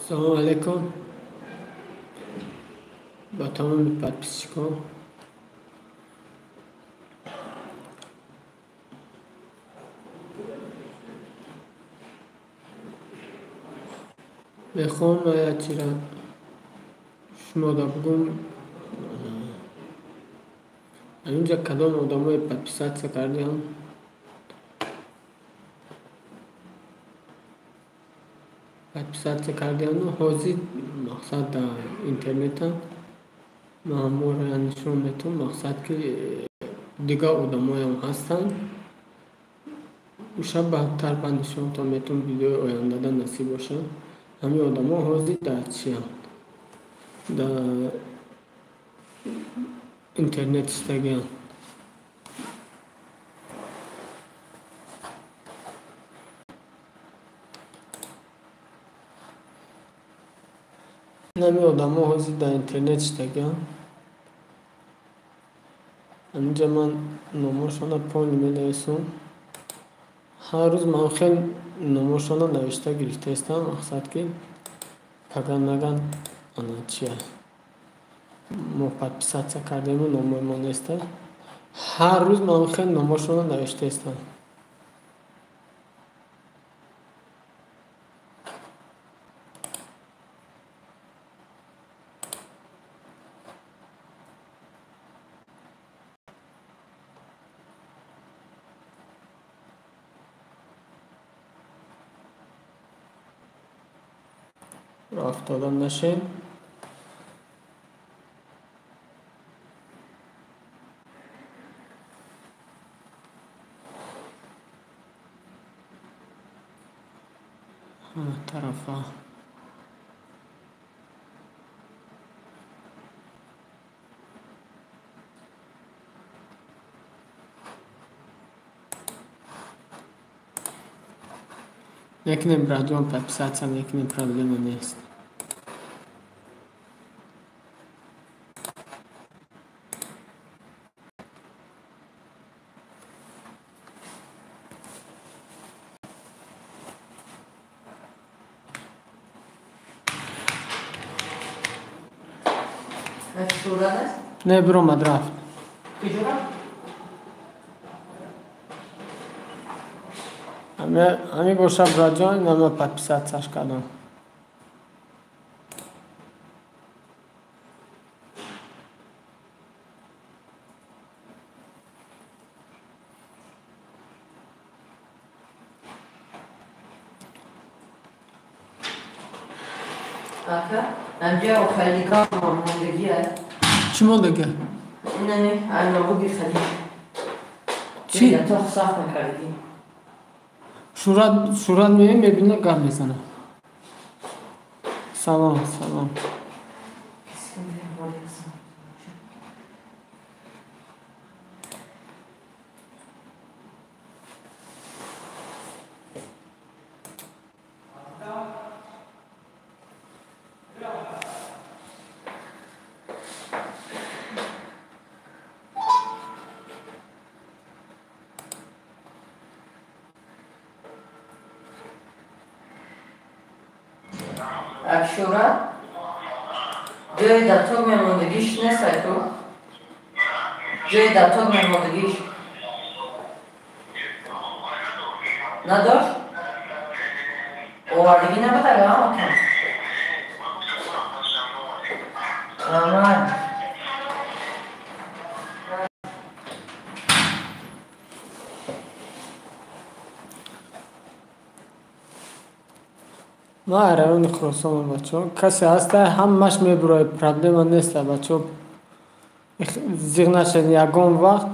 Салом алейкум ба тамоми подписчикон. Мехоҳам як чизро шумода бугум. Ҳаминҷа кадом одамое подписаться кардиам? Подписаться кардиану ҳозир мақсад дар интернета ман ҳамонро нишон метавам, мақсад ки дигар одамоям ҳастанд. Уша баъдтар ба нишонтон метавам, видеои ояндада насиб бошад. Ҳамин одамо ҳозир дар чиянд? Дар интернет иштагианд. Ҳамин одамо ҳозир дар интернет иштагианд. Ҳаминҷа ман номошонро полный менависам. Ҳар рӯз ман хел номошонро навишта гирифтаистам, мақсад ки паган наган ана чия. Мо подписаться кардему, номои мо неста. Ҳар рӯз ман хел номошонро навиштаистам. Рафтода нашед. Ҳама тарафа. Мекунем, братҷон, подписаться мекунем, проблема нест. Не, биромад, рафт. Ҳамин боша, братҷон, ина ман подписатьсяш кардам. Ака, ҳамҷа охалиган мондагия. Чӣ мондагия? Инани айловуги хали. Чӣ? Тох саф накардӣ. Шурат меояд, мебина, гап мезанад. Салом, салом. Акшура ҷои даток мемондагиш нест ку? Ҷои даток мемондагиш надошт? Овардагӣ набуд ага акам? Аман. Ман райони Хуросонам, бачаҳо. Касе ҳаста, ҳамаш мебурояд, проблема неста, бачаҳо. Зиғ нашед ягон вақт.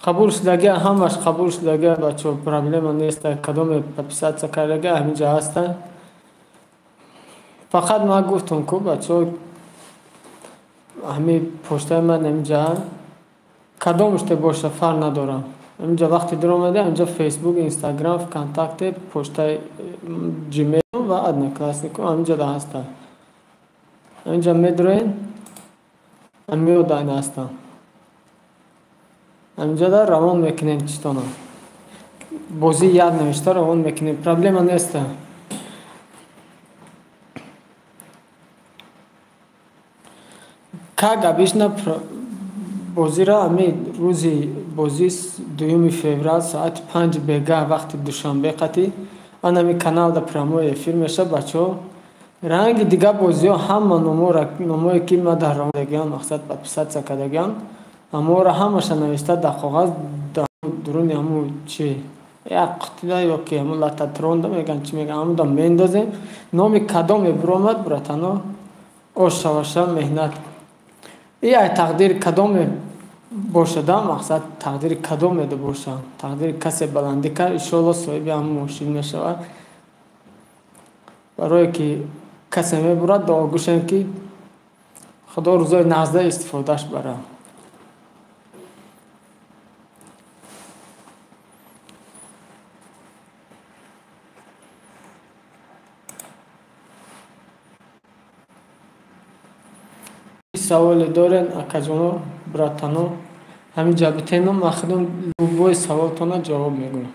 Қабул шудагия, ҳамаш қабул шудагия, бачаҳо, проблема неста. Кадоме подписаться кардагия, ҳаминҷа ҳаста. Фақат ман гуфтам ку, бачаҳо, ҳамин почтаи ман ҳаминҷа кадомуште боша, фарқ надорам. Ҳаминҷа вақте даромада, ҳаминҷа Фейсбук, Инстаграм, ВКонтакте, почтаи Gmail ва Однокласснико ҳаминҷа да ҳастанд. Ҳаминҷа медроен, ҳамиёдайн ҳастанд. Ҳаминҷа да равон мекунем читона. бозӣ як навишта равон мекунем. Проблема неста. Как обычно бозиро ами рӯзи бозӣ 2 феврал соати 5 бега вақти Душанбе қатӣ анами каналда прямой эфир меша бачаҳо. Ранги дига бозиҳо ҳама номое ки ма дар равондагиам мақсад подписаться кардагиам, аморо ҳамаша навишта дар коғаз дар дуруни ҳамун чи як қутида ё ки ҳамун лататронда меган чи меган ҳамуда мендозем. Номи кадоме биромад братано ошаваша меҳнат. И ай тақдири кадоме бошада мақсад тақдири кадомеда боша. Тақдири касе баландӣ кард иншоалло соҳиби ҳамун мошин мешавад. Барое ки касе мебурад дуогӯшем ки Худо рӯзои нағзда истифодааш барад. Саволе дорен акаҷоно, братано, ҳамин ҷа битено, ман худам любой саволтона ҷавоб мегӯям.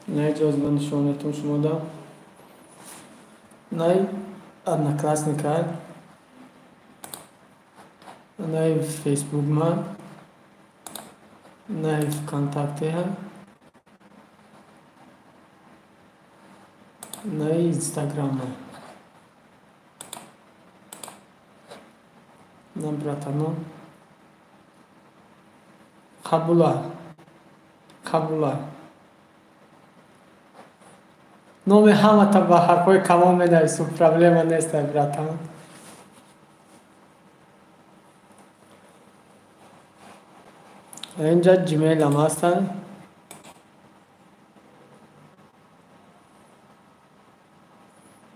Най ҷоз ба нишонетон шумо дам. Най Одноклассника, най Фейсбук ма, най ВКонтакте, най Инстаграм. На братано. Қабула. Қабула. Номи ҳамата ба ҳарфҳои калон менависум, проблема нест, братан. Инҷа Gmail-ам ҳастанд.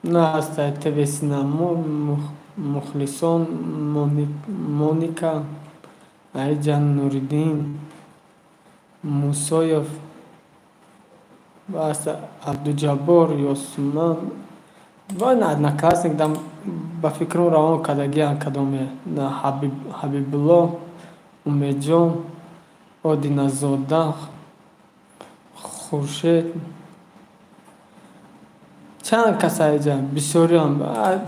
На ҳастад ТВ Синамо, Мухлисон, Моника, Аиҷа Нуриддин, Мусоев, ва Абдуҷаббор, Ёсуман ва на Одноклассник дам ба фикрам равон кардагиам кадоме. На Ҳабибулло, Умедҷон, Одиназода, Хуршед. Чанд кас аиҷа бисёриам.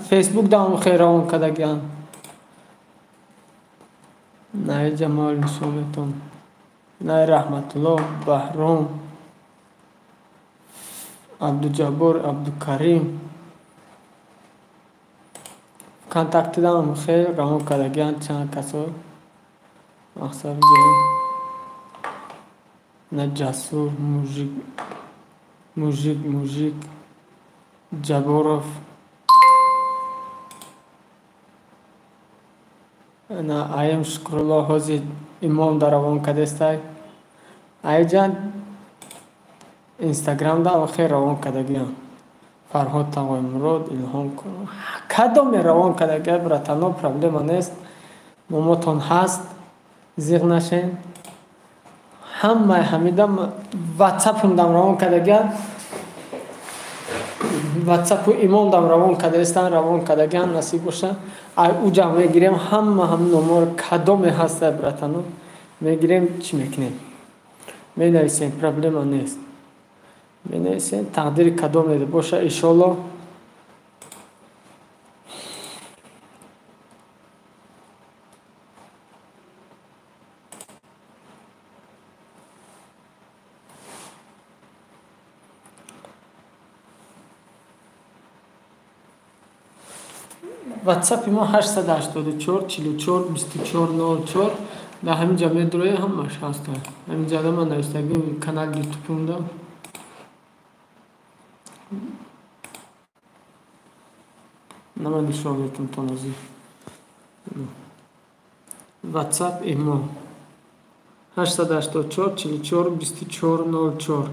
Фейсбук дам хел равон кардагиам. На иҷа мол нишон метон. На Раҳматулло, Баҳром, Абдуҷаббор, Абдукарим. ВКонтакте дам хел равон кардагиам чанд касо. Мақсад на Ҷасур, Мужик, Мужик, Мужик, Ҷаборов, на Аим Шукрулло ҳозир имом дар равон кардестай. Аиҷа Инстаграм да хел равон кардагиам. Фарҳод Тағоймурод, Илҳом кадоме равон кардагиам, братано, проблема нест. Номотон ҳаст, зиғ нашен. Ҳамаи ҳамида ватсапум дам равон кардагиам. Ватсапу имом дам равон кардаистан, равон кардагиам, насиб боша. Ай уҷа мегирем ҳама ҳам номоро кадоме ҳаста, братано, мегирем, чӣ мекунем? Менависем, проблема нест. Менависем, тақдири кадоме боша, иншоалло. ватсапи мо 884 44 24 04 дар ҳамин ҷа медроя ҳамаш ҳаста. Ҳамин ҷада ман навиштагим канали ютубумда. Нама нишон метум тонози. Ватсап имо 884 44 24 04.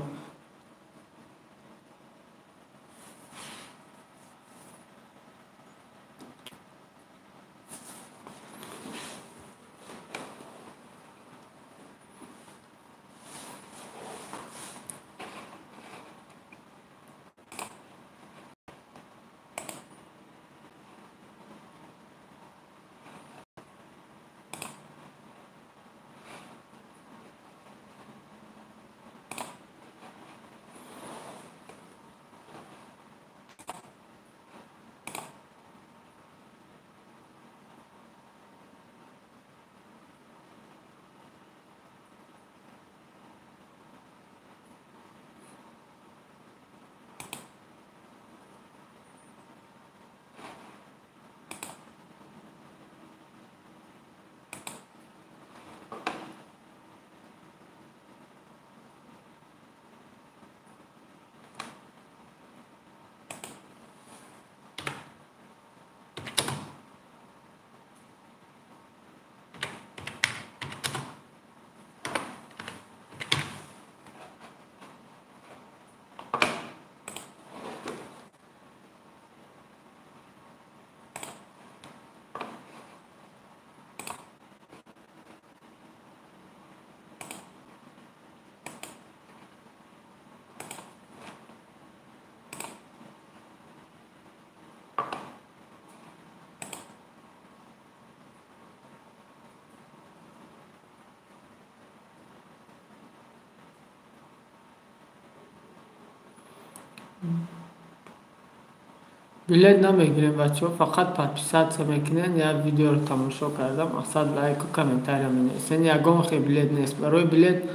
Билет намегирем, бачаҳо, фақат подписаться мекунен, як видеоро тамошо карда, мақсад лайку комментария менависен. Ягон хел билет нест. Барои билет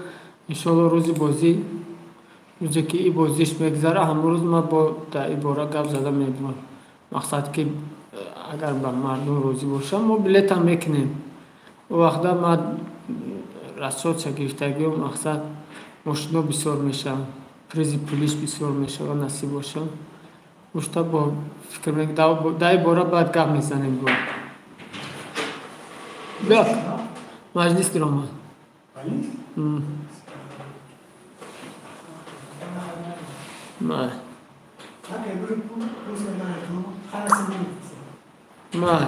иншоалло рӯзи бозӣ, рӯзе ки и бозиш мегзара, ҳамон рӯз ман бо дар ин бора гап зада мебурам. Мақсад ки агар ба мардум розӣ бошам, мо билетам мекунем. О вақта ман расчётша гирифтагиам, мақсад мошино бисёр мешаванд, призи пулиш бисёр мешавад, насиб бошад. Ушта бо фикр мекунам, дар ин бора баъд гап мезанем бо. Биё, маҷлис диромад. Май. Май.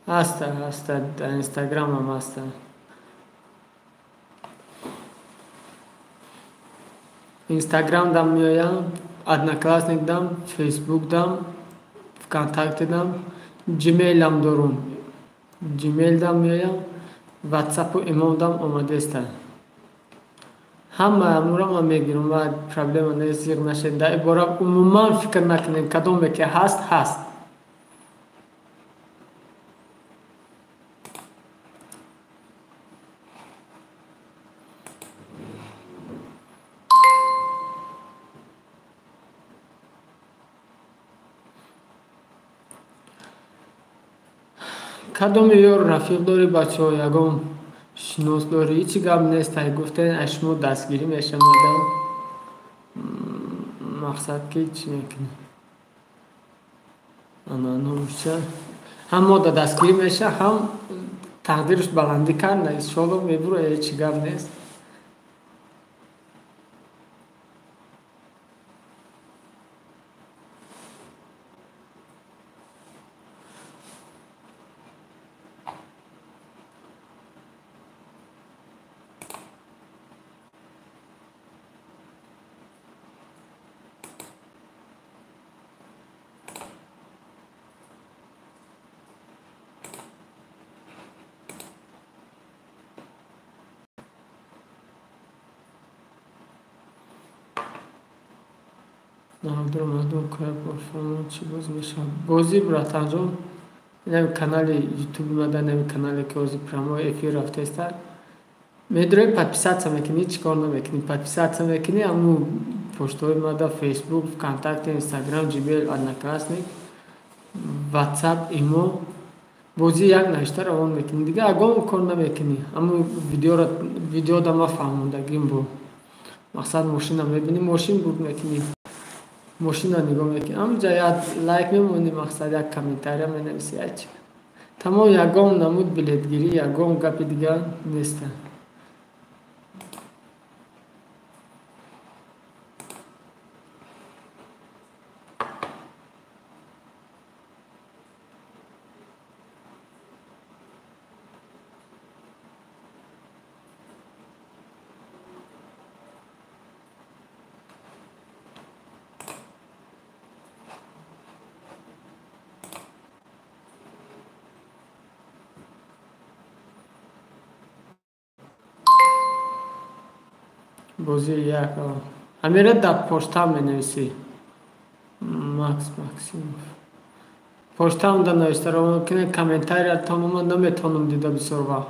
Ҳаста, ҳаста, дар Инстаграмам ҳаста. Инстаграм дам меоям, Одноклассник дам, Фейсбук дам, ВКонтакте дам, Gmail-ам дорум. Gmail дам меоям, WhatsApp-у имом дам омадеста. Ҳама амуро ман мегирам ва проблема нест, зиқ нашед. Дар ин бора умуман фикр накунед, кадоме ки ҳаст, ҳаст. Кадоме ёр рафиқ дорӣ, бачаҳо, ягон шинос дорӣ, ҳеҷ гап нест, ай гуфтен, ай шумо дастгирӣ мешавадам. Мақсад ки чӣ мекунӣ? Ана номушча. Ҳам мо да дастгирӣ меша, ҳам тақдирш баландӣ кард, иншоалло мебура, ҳеҷ гап нест. Мардум кая чӣ боз мешавад? Бозӣ, братанҷон, инами канали ютуби мада, инами канале ки ҳозир прямой эфир рафтаиста, медрои подписаться мекунӣ, чӣ кор намекунӣ? Подписаться мекунӣ, ҳамун поштҳои мада, Фейсбук, ВКонтакте, Инстаграм, Gmail, Одноклассник, WhatsApp, имо, бозӣ як навишта равон мекунӣ. Дигар ягон кор намекунӣ. Ҳамун видеоро, видеода ма фаҳмондагим бо. Мақсад мошина мебинӣ, мошин бурд мекунӣ. Мошина нигоҳ мекунӣ, ҳамунҷа як лайк мемонӣ, мақсад як комментария менависӣ, як чи. Тамом, ягон намуд билетгирӣ, ягон гапи дигар неста. Бозӣ як. Ҳамира дар поштам менависӣ. Макс Максимов. Поштам да нависта равон кунед, комментариятон ман наметавонам дида бисёр вақт.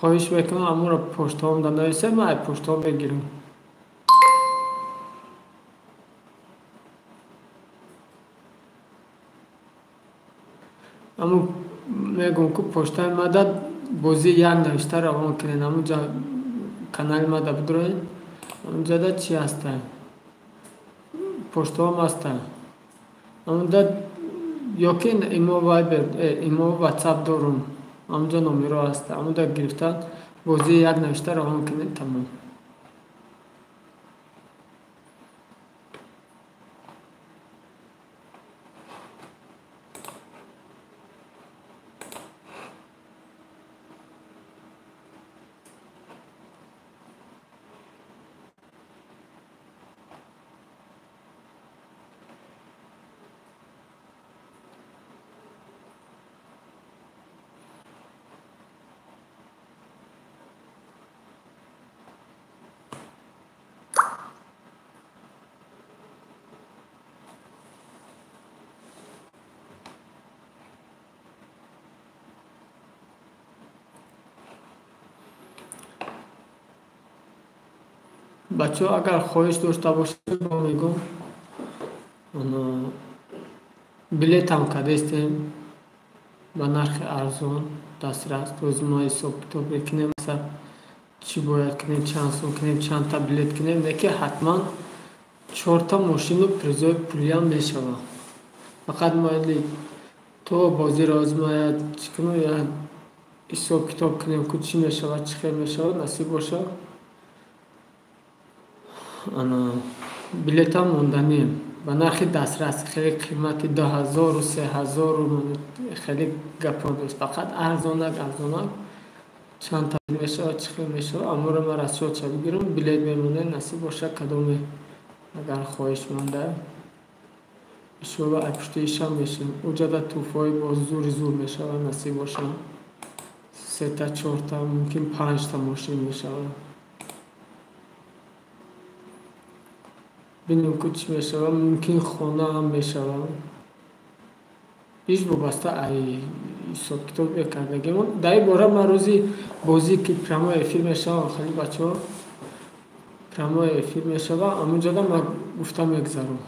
Хоҳиш мекунам амуро поштаам да нависед, ман ай поштаам мегирам. Аму мегӯм ку поштаи мада бозӣ як навишта равон кунед, ҳамунҷа канали мада бидроед, ҳамунҷада чӣ ҳаста? Поштаам ҳаста. Ҳамунда ёки имо Viber, имо WhatsApp дорум. Ҳамунҷа номеро ҳаста. Ҳамунда гирифта бозӣ як навишта равон кунед, тамом. Бачаҳо агар хоҳиш дошта бошед, мегӯм, билетам кадестем ба нархи арзон дастрас. Рӯзи мо ҳисоб китоб мекунем, чӣ бояд кунем, чанд сум кунем, чандта билет кунем, не ки ҳатман чорта мошину призои пулиам мешавад. Фақат мо то бозиро озмояд чӣ кунем, я ҳисоб китоб кунем, ку чӣ мешавад, чӣ хел мешавад, насиб бошад. Ана билетам монданием ба нархи дастрас, хеле қимати 2000, 3000 хеле гапо нест, фақат арзонак арзонак чанд та мешавад, чӣ хел мешавад, аморо ман расчётша бигирам, билет мемонем, насиб бошад кадоме агар хоҳиш монда иншоалло ай пушти ишам мешавем. Уҷада тӯҳфаҳои боз зури зур мешавад, насиб бошад. 3та, 4та, мумкин 5та мошин мешавад. Бинем ку чӣ мешавад, мумкин хона ҳам мешавад. Ҳеҷ вобаста ай ҳисоб китоб кардагимон. Дар ин бора ман рӯзи бозӣ ки прямой эфир мешавад, хеле бачаҳо прямой эфир мешавад, ҳамонҷода ман гуфта мегзарам.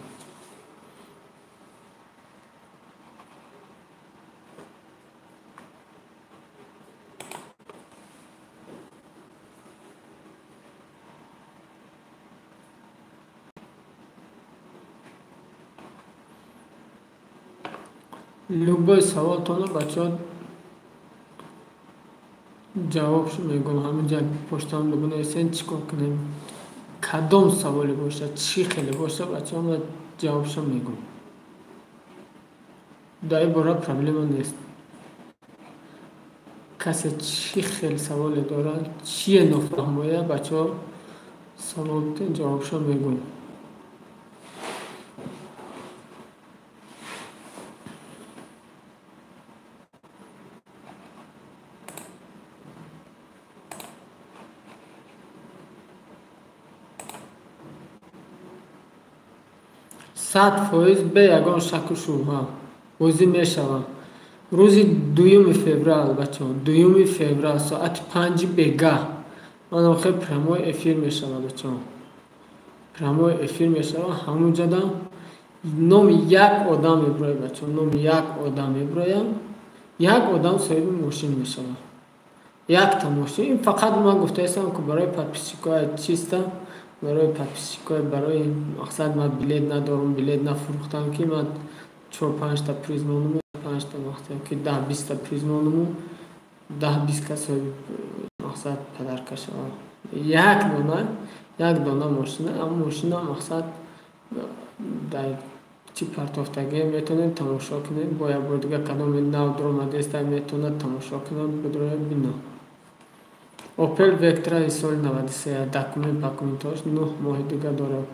Любой саволтонро бачаҳо ҷавобшо мегӯям. Ҳаминҷа поштам бинависен, чӣ кор кунем, кадом саволе бошад, чӣ хеле бошад, бачаҳо ман ҷавобшо мегӯям. Дар ин бора проблема нест. Касе чӣ хел саволе дорад, чие нофаҳмоя, бачаҳо савол биден, ҷавобшо мегӯям. Сад фоиз бе ягон шаку шубҳа бозӣ мешавад. Рӯзи 2 феврал, бачаҳо, 2 феврал соати 5 бегаҳ ман охир прямой эфир мешавад, бачаҳо. Прямой эфир мешавад, ҳамонҷода номи як одам меброяд, бачаҳо, номи як одам меброяд, як одам соҳиби мошин мешавад. Якта мошин. Ин фақат ман гуфтаистам, ки барои подписчикои чиста, барои подписчикои, барои мақсад ман билет надорам, билет нафурӯхтам, ки ман 4-5та приз монуму, 5та мақсад ки 10-20та приз монуму, 10-20 кас мақсад подарка шавад. Як дона мошина, аммо мошина мақсад дар чӣ партофтагӣ метавонем тамошо кунем, бо як бор дига кадоме нав дуромадеста метавонад тамошо кунад, бидроя бинад. Opel Vectra соли 93, документ документош 9 моҳи дига дорад.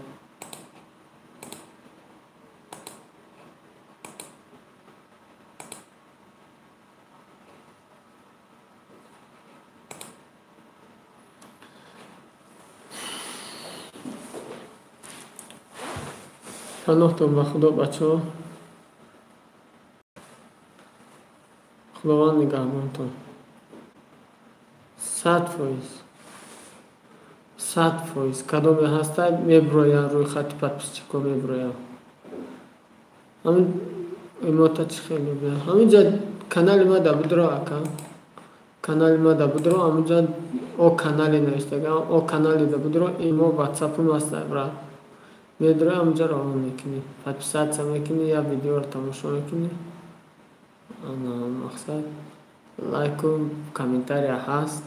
Паноҳтон ба Худо, бачаҳо. Худованд нигаҳбонтон. 100%. 100%. Кадоме ҳастад, меброяд, рӯи хати подписчико меброяд. Ҳамин эмота чӣ хеле бия. Ҳаминҷа канали ма да будро ака. Канали ма да будро, ҳаминҷа о канали навиштага, о канали да будро, имо ватсапум аст, брат. Медрои ҳаминҷа равон мекунӣ, подписатсия мекунӣ, як видеоро тамошо мекунӣ. Ана мақсад лайку комментария ҳаст.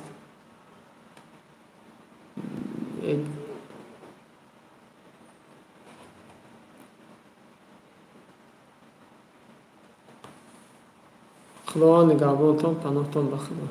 Худованд нигаҳбонтон, паноҳтон ба Худо.